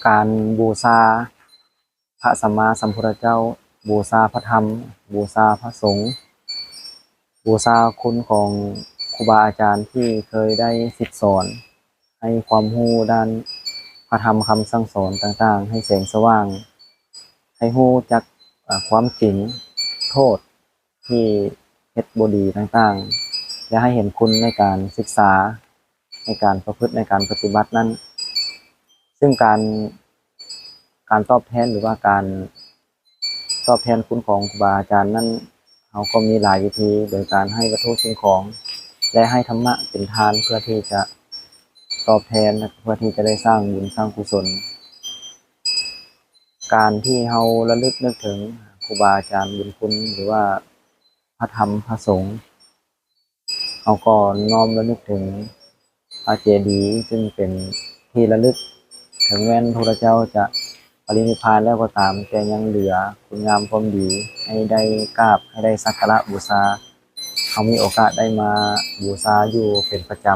ການບູຊາພະສຳມາສຳພຸດທະເຈົ້າ, ບູຊາພະທຳ, ບູຊາພະສົງ, ບູຊາຄຸນຂອງຄູບາອາຈານທີ່ເຄີຍໄດ້ສິດສອນ ໃຫ້ຄວາມຮູ້ດ້ານພະທຳຄຳສັ່ງສອນຕ່າງໆ ໃຫ້ແສງສະຫວ່າງ, ໃຫ້ຮູ້ຈັກ ອາ ຄວາມຈິງ, ໂທດທີ່ເຮັດບໍ່ດີຕ່າງໆ ແລະ ໃຫ້ເຫັນຄຸນໃນການສຶກສາ, ໃນການປະພຶດ, ໃນການປະຕິບັດນັ້ນ. ຊຶ່ງການ, ການຕອບແທນ ຫຼືວ່າການຕອບແທນຄຸນຂອງຄູບາອາຈານນັ້ນ, ເຮົາກໍມີຫຼາຍວິທີ ໂດຍການໃຫ້ວັດຖຸສິ່ງຂອງ ແລະ ໃຫ້ທຳມະເປັນທານ ເພື່ອທີ່ຈະຕອບແທນ ແລະ ເພື່ອທີ່ຈະໄດ້ສ້າງບຸນສ້າງກຸສົນ. ການທີ່ເຮົາລະລຶກນຶກເຖິງຄູບາອາຈານບຸນຄຸນ ຫຼືວ່າພະທຳພະສົງ, ເຮົາກໍນ້ອມລະນຶກເຖິງພະເຈດີ ຊຶ່ງເປັນທີ່ລະລຶກ, ເຖິງແມ່ນພະພຸດທະເຈົ້າຈະປະລິນິບພານແລ້ວກໍຕາມ, ແຕ່ຍັງເຫຼືອຄຸນງາມຄວາມດີໃຫ້ໄດ້ກາບ, ໃຫ້ໄດ້ສັກກາລະບູຊາ. ເຮົາມີໂອກາດໄດ້ມາບູຊາຢູ່ເປັນປະຈຳ.